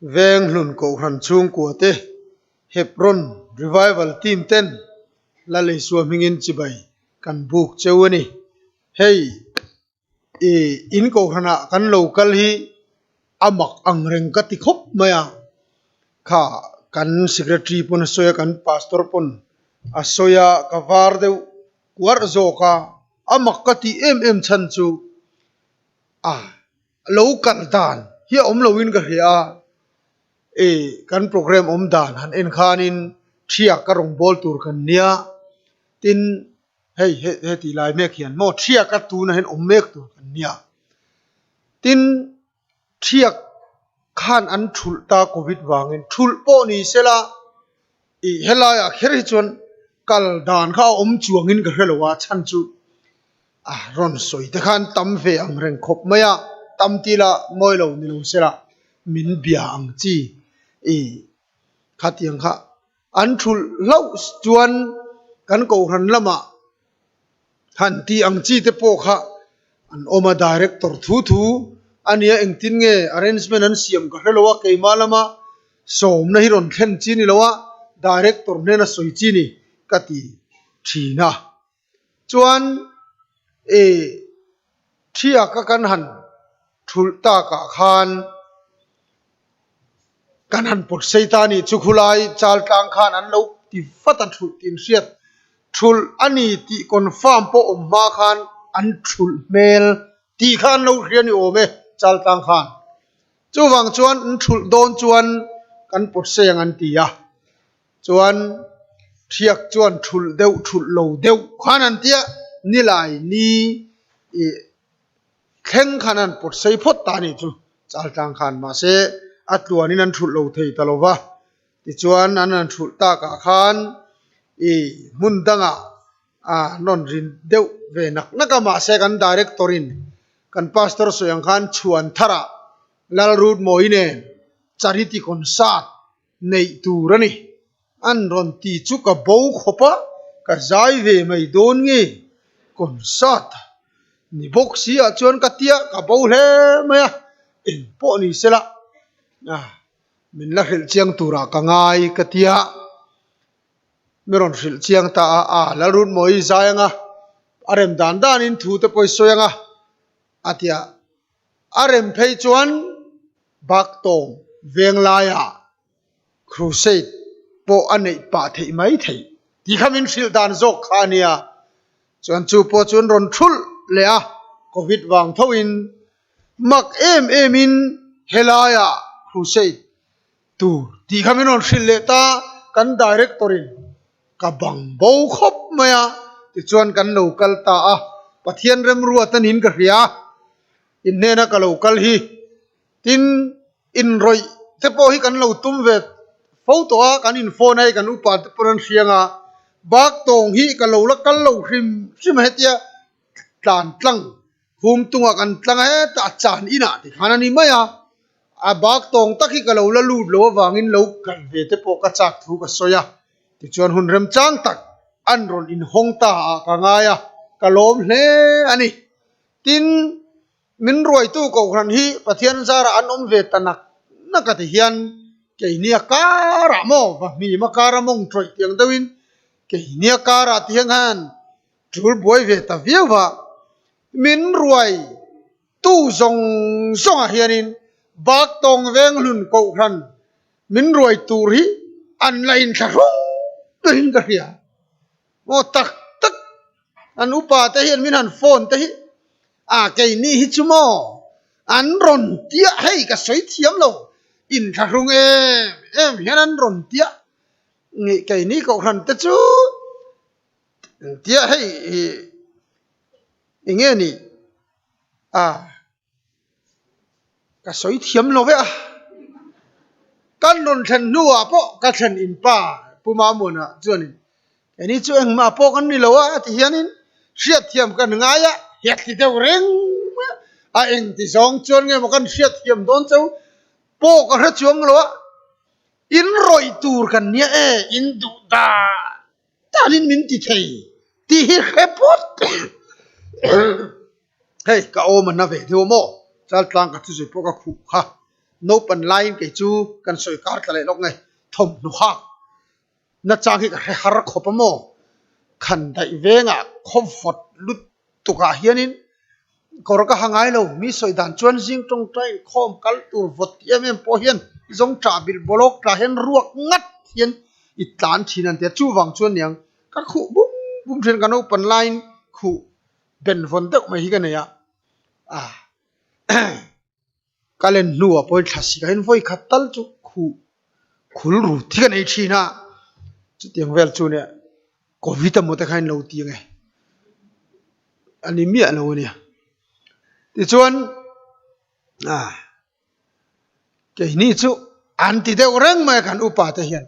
Venghlun Kohhran chhungkua te Hebron Revival Team ten Laleisua hmingin chibai kan buk cheu a ni. Hei i in Kohhranah kan lo kal hi a mak ang reng ka ti khawp mai a, kha kan Secretary pawn a sawi a, kan Pastor pawn a sawi a, ka var deuh kuarh zawk a, a mak ka tih em em chhan chu a lo kal dan hi a awm loin ka hria a, e kan programme awm dan han en khanin thiak ka rawn bawl tur kan nia, tin hei heti lai mek hian maw thiak a tunah hian awm mek tur kan nia, tin thiak khan an thulh ta covid vangin thulh pawh ni sela ih helaiah kher hi chuan kal dan kha a awm chuangin ka hre lo a chhan chu a rawn sawi te khan tam ve ang reng khawp mai a tam tih lah mawi lo ni lo sela min bia ang chi ih khatiang kha an thulh hlauh chuan kan kohhran lamah han tih ang chi te pawh kha an awm a director thu thu a nia engtin nge arrangement an siam ka hre lo a keimah lama sawmna hi rawn thlen chi ni lo a director hnena sawi chi ni ka ti thin a chuan ih thiaka kan han thulh takah khan Kan han pawt sei ta nih chu khulai chal tlang khan an lo ti vat a thulh tih an hriat. Thulh a ni tih confirm pawh awm hma khan an thulh hmel tih kha an lo hria ni awm e chal tlang khan. Chuvang chuan an thulh dawn chuan kan pawt sei ang an ti a. Chuan thiak chuan thulh deuh thulh lo deuh khan an ti a, nilai ni ih Thleng khan an pawt sei phawt ta a nih chu Chaltlang khan mahse a tluanin an thulh lo thei ta lo va, tichuan an han thulh takah khan i hmun dangah a rawn rin deuh ve nak nak a mahse kan director in kan pastor sawi ang khan chhuan tharah Lalrutmawi nen charity concert neih tur a ni. An rawn ti chu ka bo khawp a, ka zai ve mai dawn nge? Concert ni bawk si ah chuan ka tia ka bo hle mai a, eng pawh ni se la min la hrilh chiang turah ka ngai ka tia mi rawn hrilh chiang ta a, a Lalrutmawi zai anga a rem dan danin thu te pawh i sawi anga a tia a rem phei chuan Baktawng venglaiah Crusade pawh a neih pah theih mai theih tih kha min hrilh dan zawk kha a nia. Chuan chu pawh chu an rawn thulh leh a, Covid vang thoin mak em emin helaiah Crusade tur tih kha min rawn hrilh leh ta, kan Director in ka bang bo khawp mai a, tichuan kan lo kal ta a, Pathian remruat a niin ka hria, inhnena ka lo kal hi tin inrawih te pawh hi kan lo tum ve fo tawh a, kan in phone a hei kan upa te pawn an hriang a, bak tawng hi ka lo la kal lo hrim hrim a hetia tlan tlang khum tungah kan tlang a hetah chan inah ti khan a ni mai a, a bak tawng tak hi ka lo la lut lo avangin lo kal ve te pawh ka chak thu ka sawi a, tichuan hun remchang tak an rawn inhawng ta ah ka ngai a, ka lawm hle a ni. Tin. Min ruaitu Kohhran hi Pathian zarah an awm ve ta nak nak a ti hian keini a karah maw va hmim a kara mawng tawih tiang deuhin keini a karah ti hian khan tul buai ve ta viau va. Min ruai tu zawng zawngah hianin Baktawng Venghlun Kohhran min ruai tur hi an la inthlahrung berin ka hria. Maw tak tak an upa te hian min han phone te hi a keini hi chu maw an rawn tiah hei ka sawi thiam lo inthlahrung em em hian an rawn tiah nih keini kohhran te chu tiah hei ih eng nge ni a. Ka sawi thiam lo ve a, kan rawn thlen hnuah pawh ka thlen in pa Pu Mamuana chuanin kei chu engmah pawh kan ni lo a ti hianin hriatthiam kan ngai a, hiat ti deuh reng mai a, a eng ti zawng chuan nge maw kan hriatthiam dawn cheu pawh ka hre chuang lo a, in rawih tur kan nia e, in duh dan danin min ti thei tih hi hre phawt. Hei ka awm a na ve deuh a maw? Chaltlang ka thusawi pawh ka khuh kha. Naupan laiin kei chu kan sawi kar tla leh lawk nge thawmhnaw hak nachang hi ka hre har khawp a maw? Khan daih vengah khaw vawt lut tukah hianin kawr ka ha ngai lo. Mi sawi dan chuan zing tawngtai inkhawm kal tur vawt tih em em pawh hian zawng ṭah bilh bawlawk tlah hian ruak ngat hian i tlan thin an ti a. Chuvang chuan niang ka khuh bum bum thin ka naupan laiin khuh benvawn deuh mai hi ka nei a. Ka len hnuah pawhin thla sik ah hian vawi khat tal chu khuh khul rut hi ka nei thin a, chutiang vel chu nia covid emaw te kha in lo ti ang e, a ni miah lo a nia. Tichuan ah keini chu an ti deuh reng mai a kan upa te hian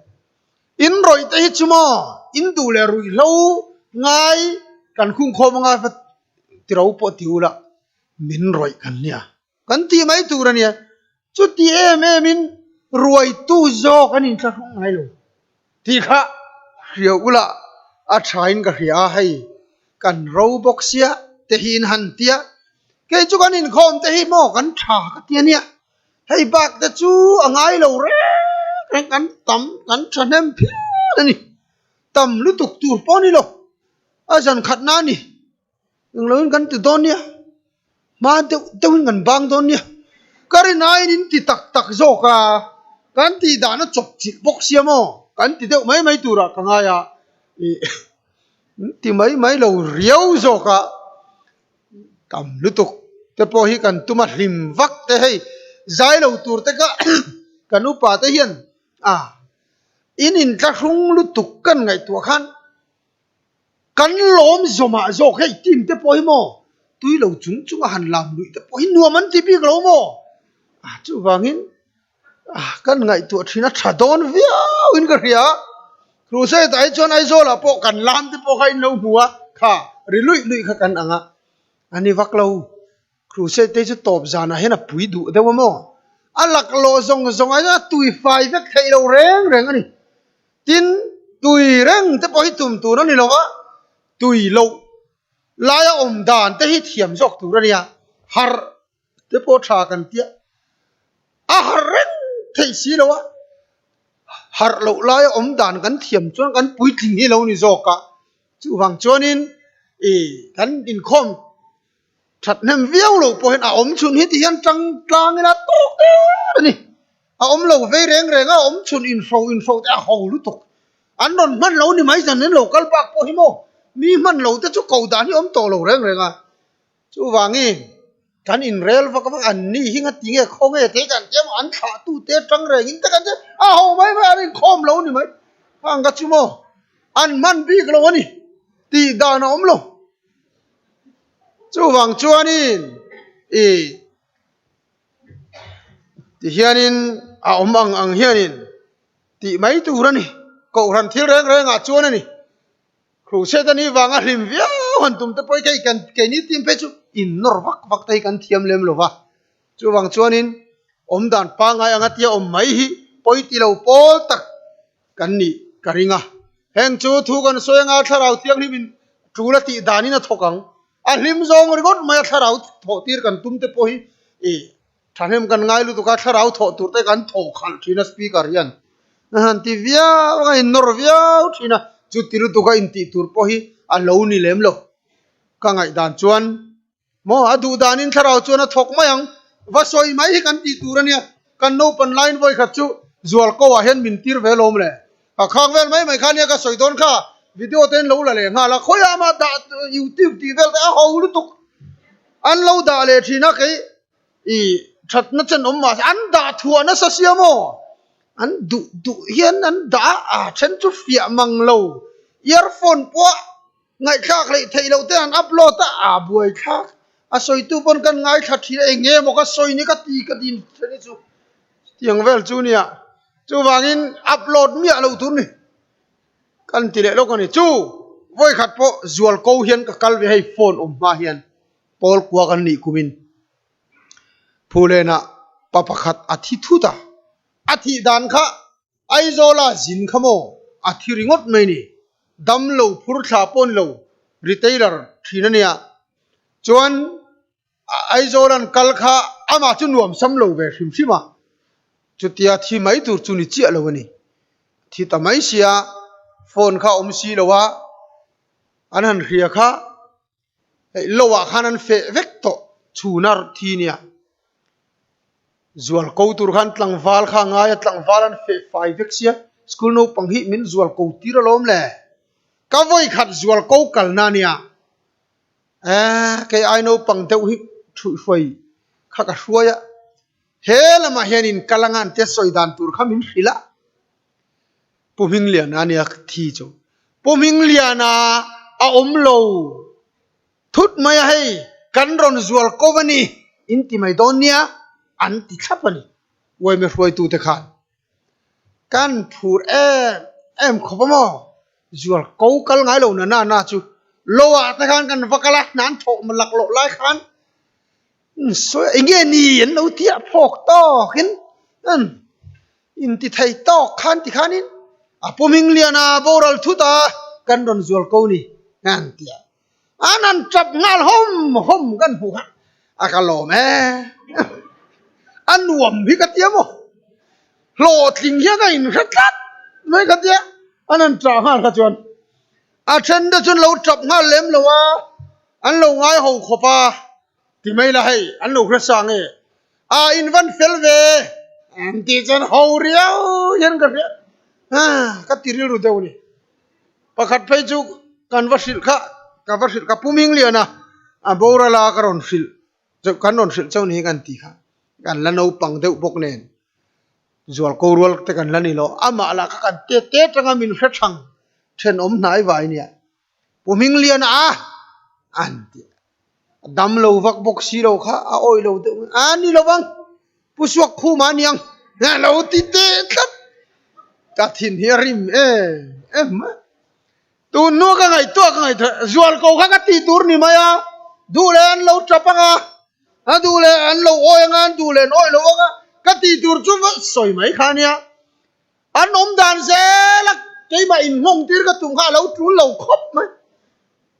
in rawih te hi chu maw in duh leh ruihhlo ngai kan khungkhawm anga va ti ro pawh ti ula min rawih kan nia kan tih mai tur a nia chuti em em in ruaitu zawk an inthlahrung ngai lo tih kha hria ula a tha in ka hria a hei kan ro bawk sia te hi in han tia kei chu kan inkhawm te hi maw kan tha ka ti a nia hei bak te chu a ngai lo reng reng kan tam kan thahnem phian a ni tam lutuk tur pawh a ni lo a zan khatna a ni. Engloin kan ti dawn nia, hma deuh deuhin kan bang dawn nia. Ka rin aiin in ti tak tak zawk a, kan tih dan a chawp chilh bawk sia maw? Kan ti deuh mai mai turah ka ngai a, ih in ti mai mai lo riau zawk a, tam lutuk te pawh hi kan tum a hlim vak te hei zai lo tur te kha kan upa te hian a in intlahrung lutuk kan ngaihtuah khan. Kan lawm zawmah zawk hei team te pawh hi maw tui lo chung chung a han lam luih te pawh hi nuam an ti bik lo maw? Ah chuvangin ah kan ngaihtuah thin a tha dawn viau in ka hria a, Crusade ah hi chuan Aizawl ah pawh kan lam te pawh kha in lo hmu a, kha ri luih luih kha kan ang a, a ni vak lo. Crusade te chu tawp zanah hian a pui duh deuh a maw? A laklawh zawng zawng ah hian a tui fai vek theih lo reng reng a ni. Tin, tui reng te pawh hi tum tur a ni lo a, tui loh laia awm dan te hi thiam zawk tur a nia, harh te pawh tha kan tia, a harh reng theih si lo a, harh loh laia awm dan kan thiam chuan kan puitling hi lo ni zawk a, chuvang chuanin ih kan inkhawm Thathnem viau lo pawh hian a awm chhun hi ti hian tang tlang ila tawk der a ni. A awm lo vei reng reng a, awm chhun inhro inhro te a ho lutuk. An rawn hman lo ni mai zan in lo kal bak pawh hi maw mi hman lo te chu ko dan hi awm tawh lo reng reng a. Chuvangin kan inrel vak vak an ni hi ngati nge khaw nge te kan tia maw an thlah tu te tang reng in te kan tia a ho mai mai an inkhawm lo ni mai. Hang ka chu maw an hman bik lo a ni tih dan a awm lo. Chuvang chuanin i ti hianin a awm ang ang hianin tih mai tur a ni. Kohhran thil reng rengah chuan a ni. Crusade a nih vanga hlim viau han tum te pawh hi kei kan keini team phei chu innawr vak vak te hi kan thiam lem lo va. Chuvang chuanin awmdan pangngai anga tia awm mai hi pawi ti lo pawl tak kan nih ka ring a. Heng chu thu kan sawi anga thlarau thianghlim in tul a tih danin a thawk ang. A hlim zawng ringawt mai a thlarau thawh tir kan tum te pawh hi i thahnem kan ngai lutuk a, thlarau thawh tur te kan thawh khalh thin a speaker hian a han ti viau anga in nawr viau thin a, chuti lutuk a intih tur pawh hi a lo ni lem lo. Ka ngaihdan chuan Maw a duh danin thlarau chuan a thawk mai ang. Va sawi mai hi kan tih tur a nia. Kan naupan laiin vawi khat chu zual ko ah hian min tir ve lawm le. Ka khak vel mai mai kha nia ka sawi dawn kha video te in lo la leh nghal a. Khawiah mah dah youtube tih vel te a ho lutuk. An lo dah leh thin a kei i thatna chen awm mahse an dah thuah nasa sia maw. An duh duh hian an dah a, a then chu fiah mang lo. Earphone pawh Ngaihthlak leh theih loh te an upload a, a buaithlak. A sawitu pawn kan ngaithla thin a, eng nge maw ka sawi ni ka ti ka din then hi chu tiang vel chu nia. Chuvangin upload miah loh tur ni kan ti leh lawk a ni. Chu vawikhat pawh zual ko hian ka kal ve hei phone awm hma hian pawl kua kan nih kumin Phulenah pa pakhat a thi thut a, a thih dan kha Aizawla zin kha maw a thi ringawt mai ni, dam lo phur thla pawh ni lo retailer thin a nia. Chuan Aizawla'n kal kha amah chu nuam sam lo ve hrim hrim a. Chutia thi mai tur chu ni chiah lo a ni. Thi ta mai sia, phone kha a awm si lo a, an han hria kha hei lo ah khan an feh vek tawh chhuna thi nia. Zual ko tur khan tlangval kha a ngai a, tlangval an feh fai vek sia, school naupang hi min zual ko tir alawm le. Ka vawi khat zual ko kalna nia. Eeh kei ai naupang deuh hi thuihhruai kha ka hruai a, he lamah hianin kal anga an tia sawi dan tur kha min hrilh a, Pu Hmingliana ania thi chu. Pu Hmingliana a awm lo thut mai a hei kan rawn zual ko a ni in ti mai dawn nia an ti thlap a ni uaime hruaitute khan. Kan phur em em khawp a maw? Zual ko kal ngai lo na na na chu lo ah te khan kan va kal a, hna an thawh lak loh lai khan sawi eng nge ni an lo tiah phawk tawk in in ti thei tawk khan ti khan in a pu Hmingliana boral thut a kan rawn zual ko ni an ti a. An han tap nghal hawm hawm kan hmuh kha a ka lawm e. A nuam hi ka tia maw? Hlawhtling hian ka inhre tlat mai ka tia. An han tah nghal kha chuan a then te chuan lo tap nghal lem lo a, an lo ngai ho khawp a ti mai la hei an lo hre sa nge a in van fel ve an tih chuan ho riau hian ka hria ka ti rilru deuh a ni. Pakhat phei chu kan va hrilh kha, ka va hrilh ka pu Hmingliana a boral a ka rawn hrilh chauh kan rawn hrilh chauh ni kan ti kha kan la naupang deuh bawk nen zual ko rual te kan la ni lo amah lah kha kan tet te atanga min hre thang thenawm hnai vai nia pu Hmingliana a an ti a dam lo vak bawk si lo kha a awih lo deuh a ni lo vang pu suak khum a niang a lo ti teh tlat ka thin hi a rim em em mai tun hnua ka ngaihtuah ka ngaihtuah zual ko kha ka tih tur ni mai a duh leh an lo tap ang a a duh leh an lo awi ang a an duh leh an awih lo ang a ka tih tur chu sawi mai kha nia. An awm dan zel a, keimah inhmawng tir ka tum kha a lo tul lo khawp mai.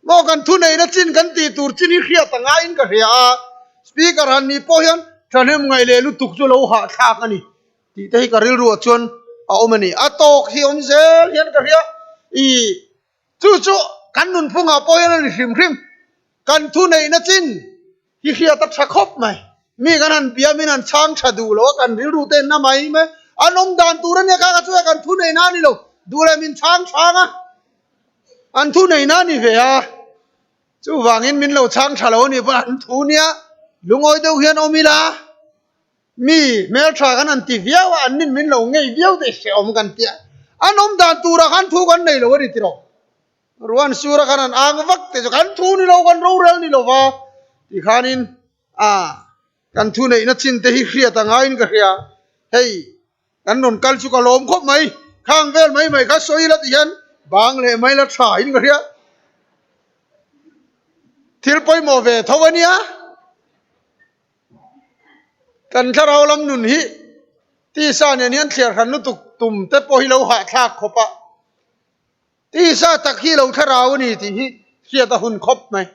Maw kan thuneihna chin kan tih tur chin hi hriat a ngaiin ka hria a, Speaker han nih pawh hian thahnem ngaih leh lutuk chu lo hahthlak a ni tih te hi ka rilruah chuan a awm a ni. A tawk hi awm zel hian ka hria. Ih. Chu chu kan nunphungah pawh hian a ni hrim hrim. Kan thuneihna chin hi hriat a tha khawp mai. Mi kan han bia min han chhang tha duh lo a, kan rilru te na mai mai. An awm dan tur a nia kha ka chu e kan thuneihna a ni lo. Duh leh min chhang chhang a, an thuneihna a ni ve a. Chuvangin min lo chhang tha lo a nih pawh an thu nia lungawi deuh hian awm ila. Mi hmeltha kan han ti viau a, an nin min lo ngei viau tih hrehawm kan ti a. An awm dan turah khan thu kan nei lo a ni tiraw? Ruan sura khan an ang vak tih chu kan thu ni lo, kan rorel ni lo va ti khanin a kan thu neihna chin te hi hriat a ngaiin ka hria. Hei kan rawn kal chu ka lawm khawp mai, khang vel mai mai kha sawi la ti hian bang leh mai la tha in ka hria. Thil pawimawh ve tho a nia. Kan thlarau lam nun hi tisa nen hian thliar hran lutuk tum te pawh hi lo hahthlak khawp a, tisa tak hi lo thlarau a ni tih hi hriat a hun khawp mai.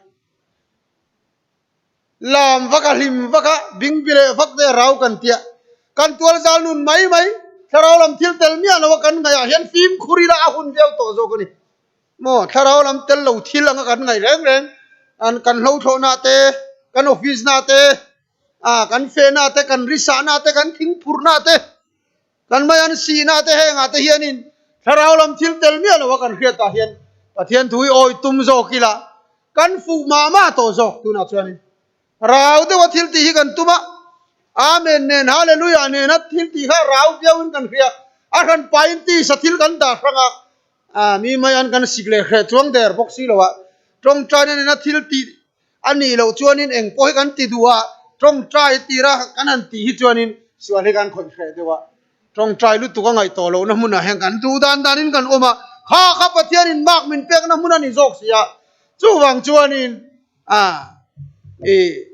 Lam vak a hlim vak a, bingbi leh vak te a rau kan tia, kan tual zal nun mai mai thlarau lam thil tel miah lo a kan ngaihah hian fimkhur ila a hun viau tawh zawk a ni. Maw thlarau lam tel lo thil anga kan ngaih reng reng an kan hlo thlawhna te kan office na te ah kan fehna te kan risahna te kan thingphurhna te kan mai an sihna te hengah te hianin thlarau lam thil tel miah lo a kan hriatah hian Pathian thu hi awi tum zawk ila kan fuh mah mah tawh zawk tunah chuanin rau deuha thil tih hi kan tum a Amen nen Hallelujah nena thil tih kha rau viauin kan hria a hran pahin tisa thil kan dah hrang a A mi mai an kan sik leh hreh chuang der bawk si lo a, tawngtaina nena thil tih a nih loh chuanin eng pawh hi kan ti duh a, tawngtai tira kan han tih hi chuanin sual hi kan khawih hreh deuh a, tawngtai lutuk a ngaih tawh lohna hmunah hian kan duh dan danin kan awm a, kha kha Pathianin mark min pekna hmun a ni zawk si a, chuvang chuanin a ih.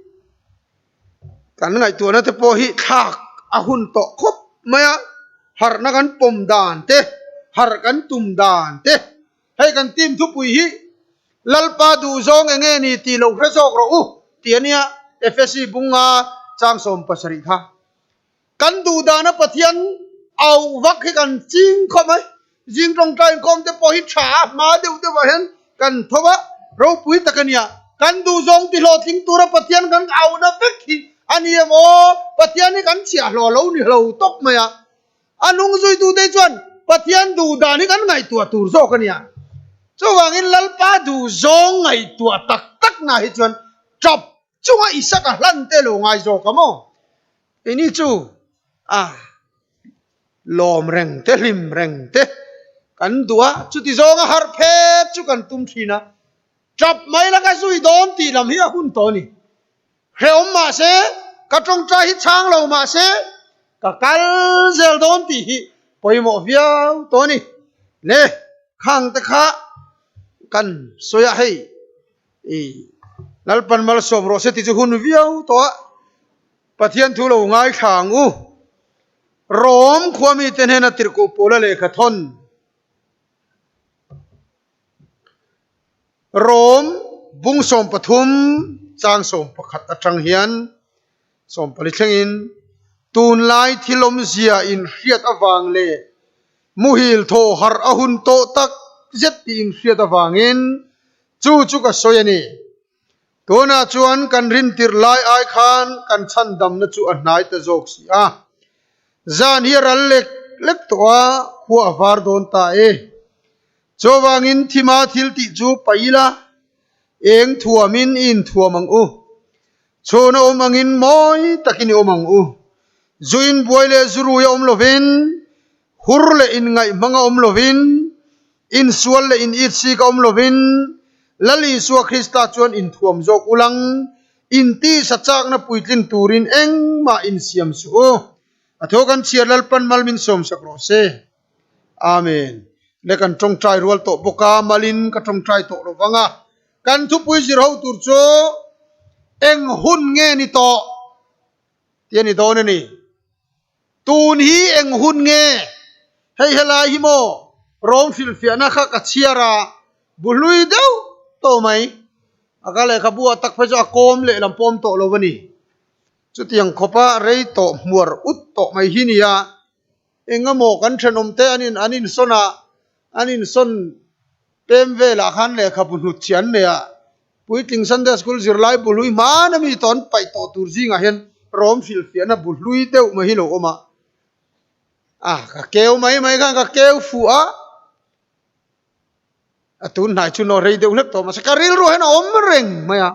Kan ngaihtuahna te pawh hi thlak a hun tawh khawp mai a, harhna kan pawm dan te, harh kan tum dan te, hei kan team thupui hi Lalpa duhzawng eng nge ni tih lo hre zawk rawh u tih a nia, Efesi bunga chang 70 kha. Kan duh dana Pathian au vak hi kan ching khawp mai. Zing tawngtai inkhawm te pawh hi tha a, hma deuh deuh ah hian kan tho a, ropui tak a nia. Kan duh zawng ti hlawhtling tura Pathian kan auna vek hi a ni em aw? Pathian hi kan chhiahhlawh lo ni hlo tawp mai a. A nung zuitute chuan Pathian duh dan hi kan ngaihtuah tur zawk a nia. Chuvangin Lalpa duh zawng ngaihtuah tak tak na hi chuan tap chunga Isaka hlan te lo ngai zawk a maw? Keini chu a lawm reng te hlim reng te kan duh a, chuti zawnga harh phet chu kan tum thin a, tap mai la ka zui dawn tih lam hi a hun tawh a ni. Hrehawm mah se, ka tawngtai hi chhang lo mah se, ka kal zel dawn tih hi pawimawh viau tawh a ni. Le, khang te kha kan sawi a hei i Lalpan malsawm rawh se tih chu hun viau tawh a. Pathian thu lo ngaithla ang u. Rom khua mite hnena tirhkoh Paula lehkha thawn. Rom bung 13 chang 11 atang hian 14 thlengin tunlai thil awmzia inhriat avang leh muhil thaw harh a hun tawh tak zet tih inhriat avangin chu chu ka sawi a ni. Tunah chuan kan rintirh lai ai khan kan chhandamna chu a hnai ta zawk si a. Zan hi a ral lek lek tawh a, khua a var dawn ta e. Chuvangin thima thil tih chu paih ila, eng thuamin i inthuam ang u. Chhun a awm angin mawi takin i awm ang u. Zu inbuai leh zu rui a awm lovin, hur leh inngaih hmang a awm lovin, Insual leh in itsik a awm lovin Lal Isua Krista chuan inthuam zawk ulang, intisa chakna puitlin turin engmah insiam suh u. A thaw kan chhiar Lalpan mal min sawmsak rawh se. Amen. Le kan tawngtai rual tawh bawk a, malin ka tawngtai tawh lo vang a. Kan thupui zir ho tur chu eng hun nge ni tawh tih a ni dawn a ni. Tun hi eng hun nge? Hei helai hi maw Rom hrilhfiahna kha ka chhiar a, bu hlui deuh tawh mai. A ka lehkhabu ah tak phei chu a kawm leh lam pawm tawh lo a ni. Chutiang khawpa rei tawh hmuar ut tawh mai hi nia. Engemaw kan thenawm te an in an insawn a, an insawn pem velah khan lehkhabu hnutchhiah an nei a, Puitling Sunday School zirlai bu hlui hmana mi tawn paih tawh tur zingah hian rawm hrilhfiahna bu hlui deuh mai hi lo awm a. A, ka keu mai mai khan ka keu fuh a, a tun hnai chu naw rei deuh hlek tawh mahse ka rilru hian a awm reng mai a.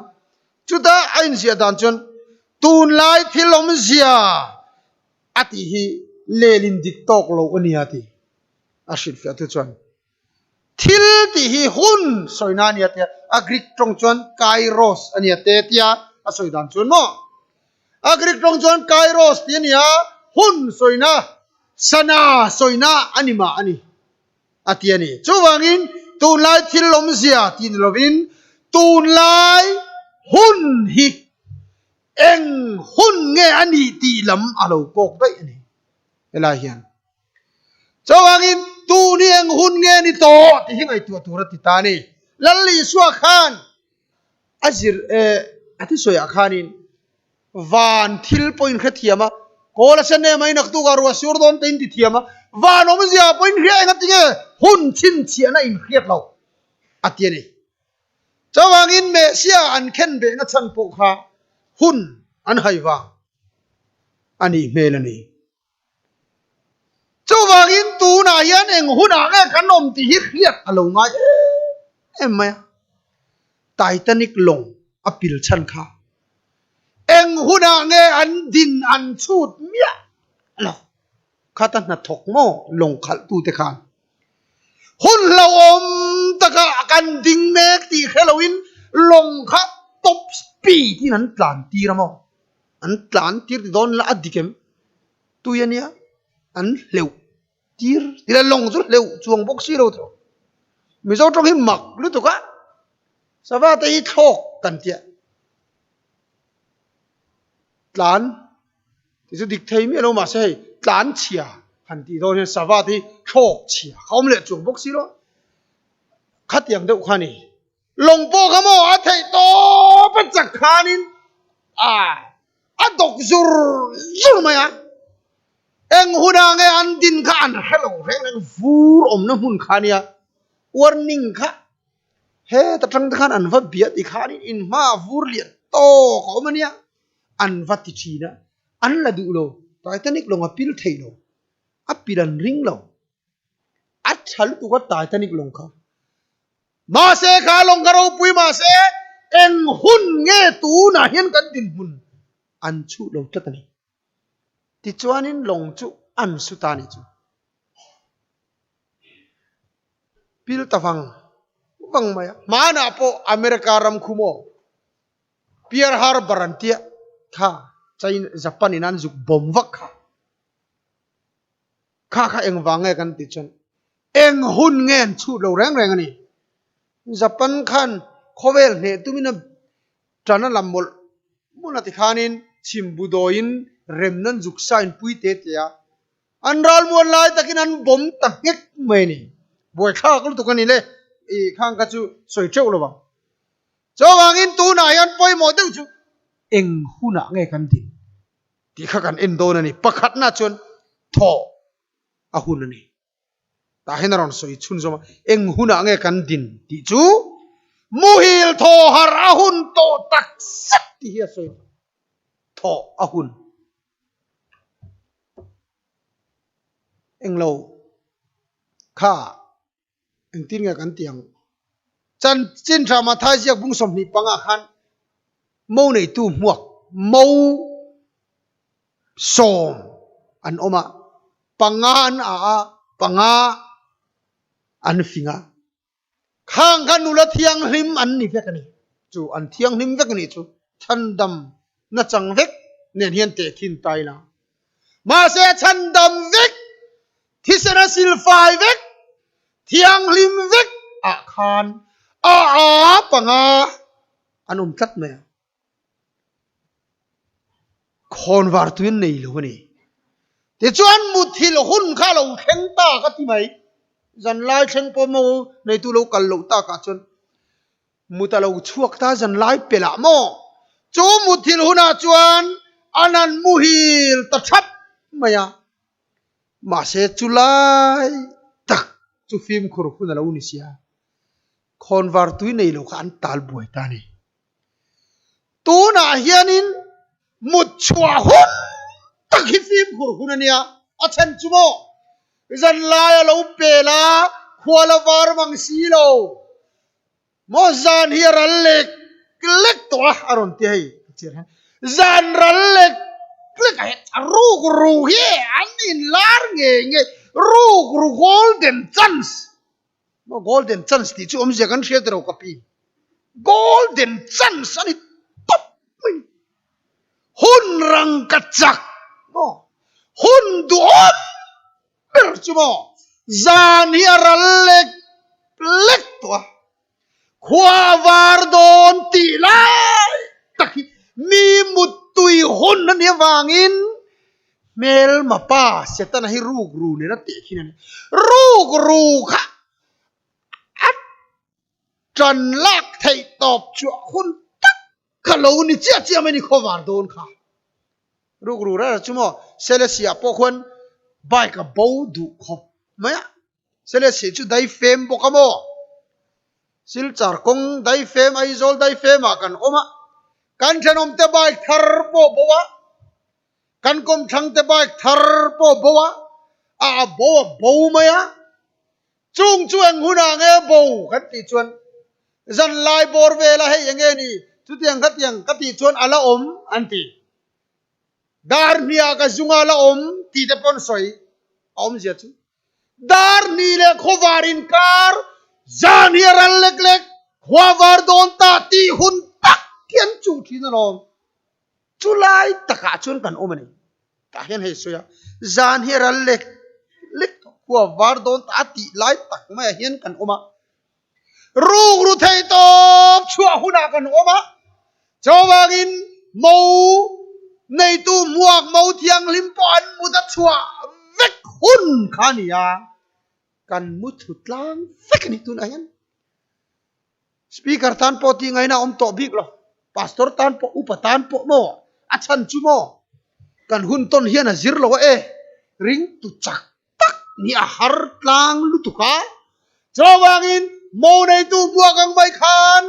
Chutah a inziah dan chuan tunlai thil awmzia a tih hi lelin dik tawk lo a nia tih a hrilhfiah tu chuan Thil tih hi hun sawina a nia tia, a Greek tawng chuan kairos a nia te tia a sawi dan chuan maw? A Greek tawng chuan kairos tih a nia, hun sawina, sana sawina a ni mah a ni a ti a ni. Chuvangin tunlai thil awmzia tih ni lovin tunlai hun hi eng hun nge a nih tih lam a lo kawk daih a ni helai hian. Chuvangin tun hi eng hun nge ni tawh tih hi ngaihtuah tur a ti ta a ni. Lal Isua khan a zir eh a thusawiah khanin van thil pawhin hrethiam a, kawl a sen em a inaktukah ruah sur dawn te in ti thiam a, van awmzia pawhin hria eng a ti nge hun chhinchhiahna inhriat loh a ti a ni. Chuvangin Messiah an khen behna chhan pawh kha hun an hai vang a nih hmel a ni. Chuvangin tunah hian eng hunah nge kan awm tih hi hriat a lo ngai em em mai a. Titanic lawng a pil chhan kha eng hunah nge an din an chhut miah lo. Khata hnathawk maw lawng khalh tute khan hun hlauhawm taka kan ding mek tih hre loin lawng kha top speed in an tlan tir a maw. An tlan tir ti dawn ila a dik em? Tui a nia, an hleuh tir ti la lawng chu hleuh chuang bawk si lo tawh. Mizo tawng hi mak lutuk a, sava te hi thlawk kan tia. Tlan ti chu dik thei miah lo mahse hei tlan chhia han tih dawn hian sava te hi thlawk chhia kha awm leh chuang bawk si lo. Khatiang deuh kha a ni. Lawng pawh kha maw a theih tawp a chak khanin a a dawk zur zur mai a. Eng hunah nge an din kha an hre lo reng reng, vur awmna hmun kha ania, warning kha heta tang te khan an va bia ti khanin in hmaah vur lian tawk a awm ania, an va ti thin a, an la duh lo, Titanic lawng a pil thei lo, a pil an ring lo, a tha lutuk a Titanic lawng kha. Mahse kha lawng kha ropui mahse eng hun nge tunah hian kan dinhmun an chhuh lo tlat a ni. Tichuanin lawng chu an su ta a ni chu. Pil ta vang vang mai a. Hmanah pawh America ram khu maw Pearl Harbor an tia kha China Japan in an zuk bawm vak kha. Kha kha engvang nge kan tih chuan eng hun nge an chhut lo reng reng a ni. Japan khan khawvel hneh tumin a tan a la mawlh mawlh a tikhanin chhimbu dawiin remna an zuk sa inpui te te a, an ralmuan lai takin an bawm ta nghek mai a ni. Buaithlak lutuk a ni le, i khang kha chu sawi teuh lo ang. Chuvangin tunah hian pawimawh deuh chu eng hunah nge kan din tih kha kan en dawn a ni. Pakhatna chuan thaw a hun a ni. Tah hian a rawn sawi chhunzawm a, eng hunah nge kan din tih chu muhil thaw harh a hun tawh tak zet tih hi a sawi a, thaw a hun. Englo kha engtin nge kan tih ang? Chanchin tha Mathai ziak bung 25 ah khan mo neitu hmuak mo 10 an awm a, panga an a a, panga an fing a. Khang kha nula thianghlim an ni vek a ni. Chu an thianghlim vek a nih chu chhandam nachang vek nen hian tehkhin ta ila. Mahse chhandam vek, thisen a silfai vek, thianghlim vek ah khan a a panga an awm tlat mai a. Khawnvar tui an nei lo a ni. Tichuan muthilh hun kha a lo thleng ta ka ti mai. Zanlai thleng pawh maw neitu lo kal loh takah chuan mut a lo chhuak ta zanlai pelh ah maw? Chu muthilh hunah chuan an han muhil ta thap mai a. Mahse chulai tak chu fimkhur hun a lo ni sia. Khawnvar tui nei lo kha an tal buai ta a ni. Tunah hianin mut chhuah hun tak hi fimkhur hun a nia, a chhan chu maw zanlai a lo pel a, khua la var mang si lo maw zan hi a ral lek lek tawh a, a rawn ti hei ka chhiar hian zan ral lek lek a a ruk ru hi an inlar ngei ngei ruk ru golden chance Maw golden chance tih chu awmzia kan hria tiro ka pi. Golden chance a ni tawp mai. Hun rang ka chak maw hun duhawm ber chu maw zan hi a ral lek lek tawh a. Khua a var dawn tih lai tak hi mi muttui hun a nih avangin hmelma pa Setana hi rukru nen a tehkhin a ni. Rukru kha a tan lak theih tawp chhuah hun tak kha lo ni chiah chiah mai ni khaw var dawn kha. Rukru rara chu maw Selesih-ah pawh khuan bike a bo duh khawp mai a. Selesih chu daifem bawk a maw? Silchar kawng daifem Aizawl daifem ah kan awm a, kan thenawmte bike thar pawh bo a, kan kawmthlangte bike thar pawh bo a, a a bo a bo mai a, chung chu eng hunah nge bo kan tih chuan zanlai bawr vel a hei eng nge ni chutiang khatiang ka tih chuan a la awm an ti. Dar hniah ka zunga la awm tih te pawn sawi a awmzia chu dar hnih leh khawvar inkar zan hi a ral lek lek khua var dawn ta tih hun tak hi an chuh thin alawm. Chulai takah chuan kan awm a ni. Tah hian hei sawi a, zan hi a ral lek lek tawh khua var dawn ta tih lai tak maiah hian kan awm a. Rukru thei tawp chhuah hunah kan awm a, chuvangin mo neitu hmuak mo thianghlim pawh an mut a chhuah vek hun kha a ni a, kan mu thu tlang vek a ni tunah hian. Speaker tan pawh tih ngaihna a awm tawh bik lo, Pastor tan pawh, upa tan pawh maw, a chhan chu maw kan hun tawn hian a zir lo a e. ringtu chak tak nih a har tlang lutuk a. Chuvangin mo neitu buak ang mai khan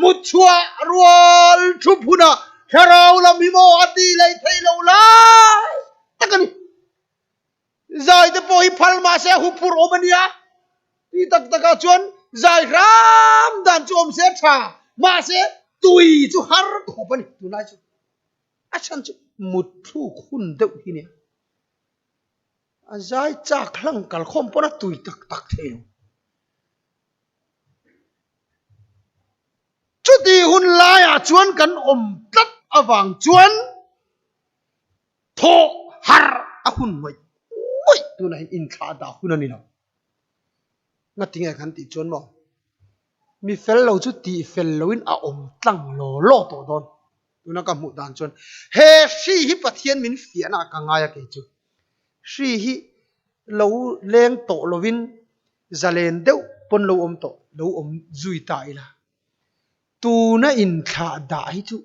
mutchhuah rual thu phunah thlarau lam hi maw a tih leh theih loh lai tak a ni. Zai te pawh hi phal mah se hu phur awm a nia. Ti tak takah chuan zai hram dan chu awm se a tha, mahse tui chu har khawp a ni tunlai chu. A chhan chu mutthluk hun deuh hi nia. A zai chak hlang kalkhawm pawn a tui tak tak thei lo. Chuti hun laiah chuan kan awm tlat avang chuan thawh har a hun ngawih ngawih tunah hian inthlah dah hun a ni lo. Ngatinge kan tih chuan maw? Mi fel lo chu tih fel loin a awm tlang law law tawh dawn. Tuna ka hmuh dan chuan he hri hi Pathian min fiahna ah ka ngai a kei chu. Hri hi lo leng tawh lovin zalen deuh pawn lo awm tawh lo awm zui ta ila. Tuna inthlah dah hi chu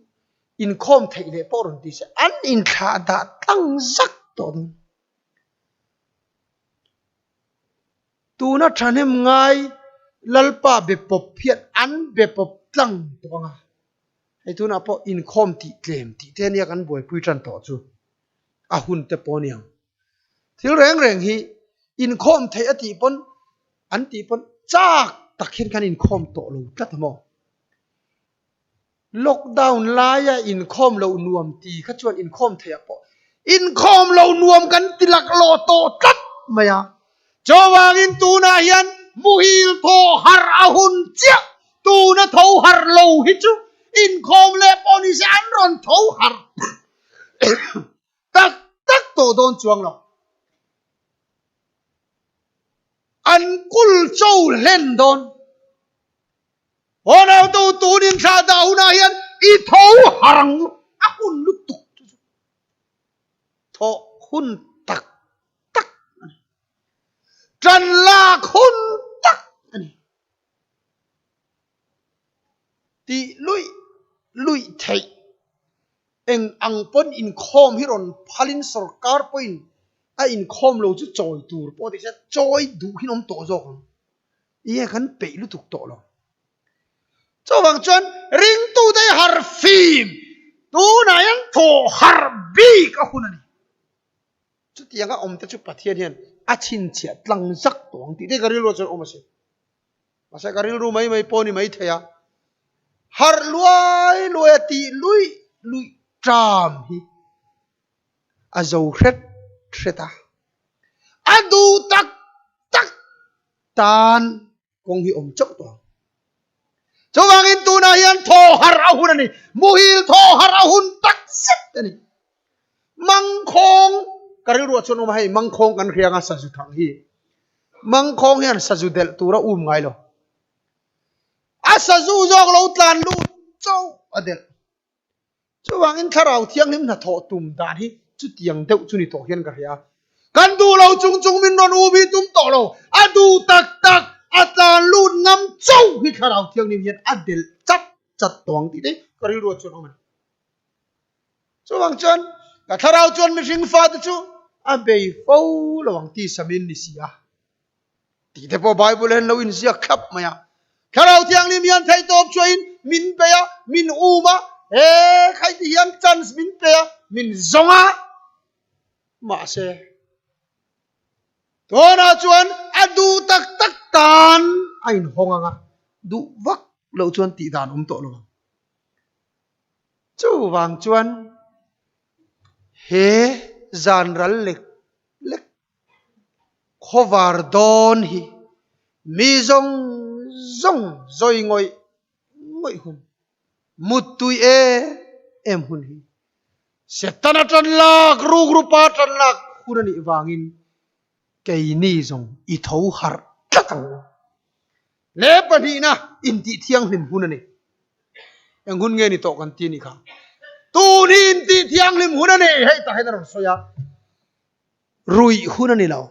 inkhawm theih leh pawh rawn ti se an inthlah dah tlang zak tawh dawn. Tuna thahnem ngai Lalpa be pawp hian an be pawp tlang tawh ang a. Hei tunah pawh inkhawm tih tlem tih te ania kan buaipui tan tawh chu a hun te pawh aniang. Thil reng reng hi inkhawm theih a tih pawn an tih pawn chak tak hian kan inkhawm tawh lo tlat a maw. Lockdown laia inkhawm loh nuam ti kha chuan inkhawm theih ah pawh inkhawm loh nuam kan ti laklawh tawh tlat mai a. Chuvangin tunah hian muhil thaw harh a hun chiah, tuna tho harh lo hi chu inkhawm leh pawh ni se an rawn tho harh tak tak tawh dawn chuang lo. An kul cho hlen dawn. Haw nautu tun inthlah dah hunah hian i tho harh ang u, a hun lutuk chu chu thawh hun tak tak a ni. Ṭan lak hun tak a ni. Tih luih luih theih eng ang pawn inkhawm hi rawn phalin sorkar pawhin a inkhawm lo chu chawi tur pawh ti se chawi duh hi an awm tawh zawk ang. Ie kan peih lutuk tawh lo. Chuvang chuan ringtute hi harh fim tunah hian thawh harh bik a hun a ni. Chutianga awmte chu Pathian hian a chhinchhiah tlang zak tawh ang tih te ka rilru chuan awm a si. Mahse ka rilru mai mai pawh ni mai thei a, harh luai luai a tih luih luih ṭam hi a zo hret hret a. A duh tak tak tan kawng hi awm chauh tawh ang. Chuvangin tunah hian thaw harh a hun a ni. Muhil thaw harh a hun tak zet a ni. Mangkhawng ka rilruah chuan awm a hei mangkhawng kan hria anga sazu thang hi. Mangkhawng hian sazu delh tur a um ngai lo. A sazu zawk lo tlan lut chauh a delh. Chuvangin thlarau thianghlim hnathawh tum dan hi chutiang deuh chu ni tawh hian ka hria. Kan duh lo chung chung min rawn um hi tum tawh lo. A duh tak tak a tlan lut ngam chauh hi thlarau thianghlim hian a delh chat chat tawh ang tih te ka rilruah chuan awm a ni. Chuvang chuan ka thlarau chuan mihring fate chu a bei fo lo ang tih samin ni si a. Tih te pawh Bible hian lo inziak thlap mai a. Thlarau Thianghlim hian theihtawp chuain min bei a, min um a, he khai ti hian chance min pe a, min zawng a. Mahse, tunah chuan a duh tak tak tan a inhawng ang a, duh vak loh chuan tih dan awm tawh lo ang. Chuvang chuan he zan ral lek lek khawvar dawn hi mi zawng zawng zawi ngawih ngawih hun, muttui em em hun hi Setana tan lak, rukrupa tan lak hun a nih vangin keini zawng i tho harh tlat ang u. Le pahnihna intih thianghlim hun a ni. Eng hun nge ni tawh kan ti a nih kha. Tun hi intih thianghlim hun a ni hei tah hian a rawn sawi a. Ruih hun a ni lo.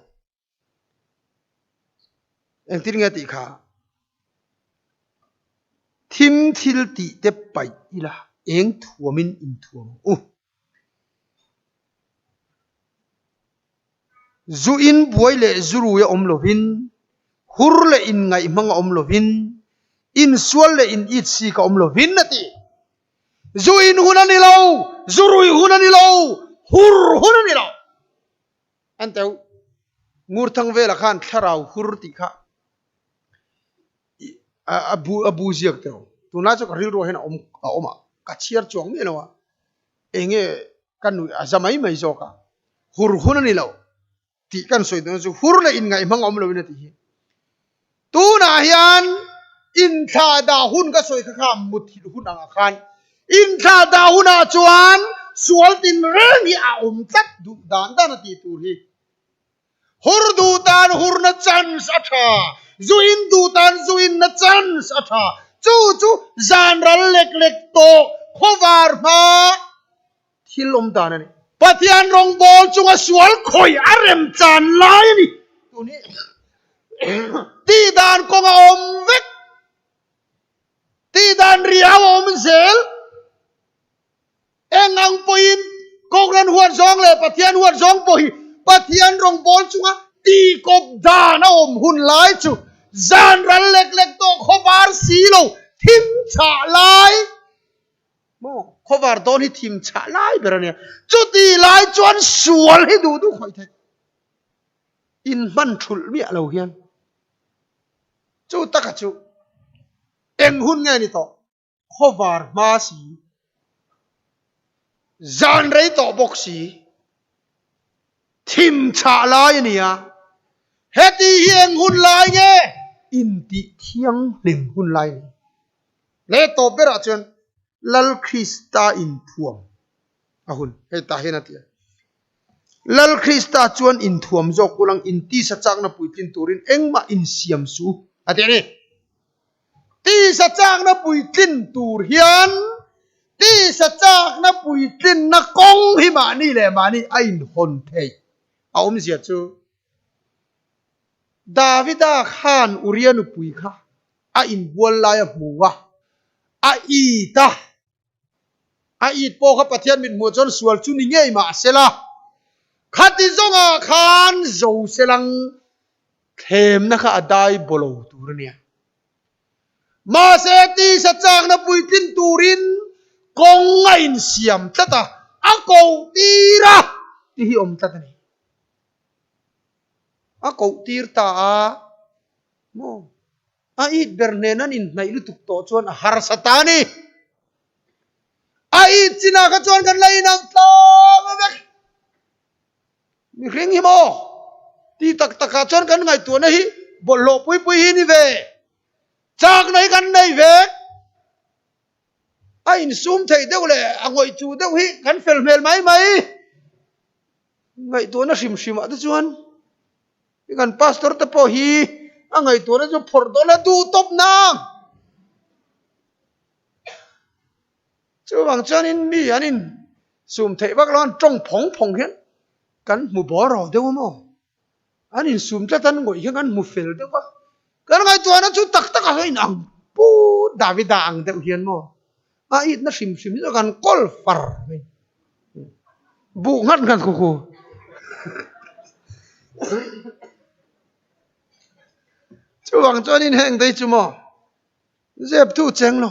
Engtin nge tih kha? Thim thil tih te paih ila eng thuamin inthuam ang u. Zu in buai leh zu rui a awm lovin, hur leh inngaih hmang a awm lovin, insual leh in it sik a awm lovin a ti. Zu in hun a ni lo, zu rui hun a ni lo, hur hun a ni lo. An teu Ngurthang vela khan thlarau hur tih kha a bu a bu ziak teu. Tunlai chu ka rilruah hian a awm a awm a, ka chhiar chuang miah lo a, enge ka nuih a za mai mai zawk a, hur hun a ni lo tih kan sawi dawn chu hur leh inngaih hmang a awm loin a tih hi. Tunah hian inthlah dah hun ka sawi kha kha muthilh hun angah khan inthlah dah hunah chuan sual tinreng hi a awm tlat duh dan dan a tih tur hi. Hur duh tan hurna chance a tha, zu in duh tan zu inna chance a tha. Chu chu zan ral lek lek tawh khawvar hma thil awm dan a ni. Pathian rawngbawl chunga sual khawih a rem chan lai a ni. Tun hi tih dan kawng a awm vek, tih dan riau a awm zel. Eng ang pawhin Kohhran huat zawng leh Pathian huat zawng pawh hi Pathian rawngbawl chunga tihkawp dan a awm hun lai chu zan ral lek lek tawh khawvar si lo thim chhah lai maw khawvar dawn hi thim chhah lai ber a nia. Chuti lai chuan sual hi duh duh khawih theih inhman thulh miah lo hian chu taka chu eng hun nge ni tawh? Khawvar hma si, zan rei tawh bawk si, thim chhah lai a ni a, heti hi eng hun lai nge? Intih thianghlim hun lai a ni. Leh tawp berah chuan Lal Krista inthuam a hun, hei tah hian a ti a. Lal Krista chuan inthuam zawk ulang intisa chakna puitlin turin engmah insiam suh a ti a ni. Tisa chakna puitlin tur hian tisa chakna puitlinna kawng hi mahni leh mahni a inhawn theih a awmzia chu Davida khan Uria nupui kha a inbual lai a hmu a, a it a. A it pawh kha Pathian mit hmuh chuan sual chu ni ngei mah sela, khati zawngah khan zo selang thlemna kha a dai baw lo tur a nia. Mahse tisa chakna puitlin turin kawng a insiam tlat a, a koh tir a ti hi awm tlat a ni. A koh tir ta a maw? A it ber nen an inhnaih lutuk tawh chuan a harsa ta a ni. A it chinah kha chuan kan la inang tlang a vek. Mihring hi maw? Ti tak takah chuan kan ngaihtuahna hi bawlhhlawh pui pui hi ni ve. Chakna hi kan nei ve. A insum theih deuh leh a ngawih chu deuh hi kan fel hmel mai mai. Ngaihtuahna hrim hrimah te chuan kan pastor te pawh hi a ngaihtuahna chu phawrh dawn a duh tawp nang. Chuvang chuanin mi an in sum theih vak lo an tawng phawng phawng hian kan hmu bawr ro deuh a maw? An in sum tlat an ngawih hian kan hmu fel deuh a, kan ngaihtuahna chu tak tak ah hian inang pu Davida ang deuh hian maw a itna hrim hrim hi chu kan kawl far mai buh nghat nghat khu khu. Chuvang chuanin heng te hi chu maw zep thu cheng lo.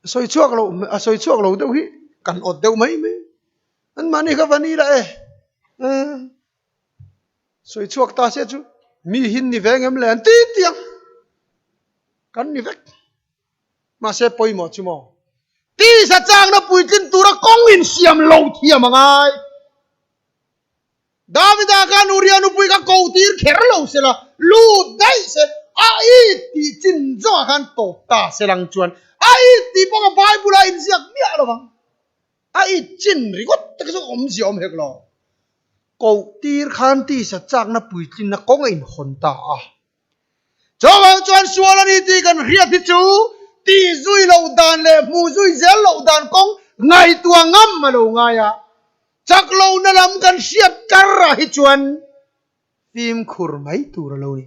A sawi chhuak lo a sawi chhuak lo deuh hi kan awt deuh mai mai an mahni kha va ni la e sawi chhuak ta se chu mi hin ni ve ngem le an ti tiang kan ni vek mahse pawimawh chu maw tisa changna puitlin tura kawng insiam lo thiam a ngai. Davida khan Uria nupui kha ko tir kher lo se la, lut daih se, a it tih chin zawngah khan tawp ta se lang chuan a it tih pawh kha Bible-a inziak miah lo vang. A it chin ringawt te kha chu awmzia awm hek lo. Koh tir khan tisa chakna puitlinna kawng a inhawn ta a. Chuvang chuan sual a ni tih kan hriat hi chu tih zui loh dan leh hmuh zui zel loh dan kawng ngaihtuah ngam a lo ngai a. Chak lohna lam kan hriat karah hi chuan fimkhur mai tur a lo ni.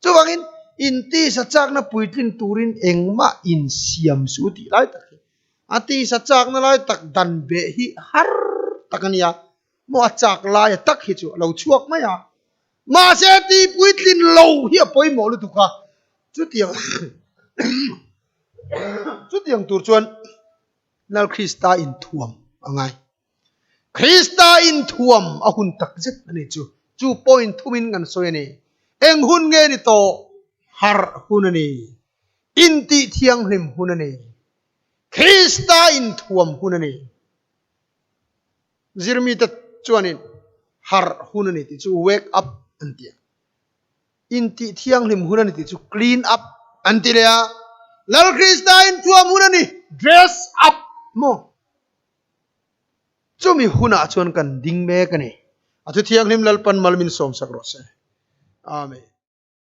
Chuvangin intisa chakna puitlin turin engmah insiam suh tih lai tak hi a tisa chakna lai tak dan beh hi har tak a nia. Maw a chak laia tak hi chu a lo chhuak mai a. Mahse tih puitlin lo hi a pawimawh lutuk a, chutiang chutiang tur chuan Lal Krista inthuam a ngai. Krista inthuam a hun tak zet a ni chu. Chu point thumin kan sawi a ni. Eng hun nge ni tawh? Harh hun a ni. Intih thianghlim hun a ni. Krista inthuam hun a ni. Zirmite chuanin harh hun a ni tih chu wake up an ti a. Intih thianghlim hun a ni tih chu clean up an ti leh a. Lal Krista inthuam hun a ni, dress up maw? Chumi hunah chuan kan ding mek a ni. A thu thianghlim Lalpan mal min sawmsak rawh se. Amen.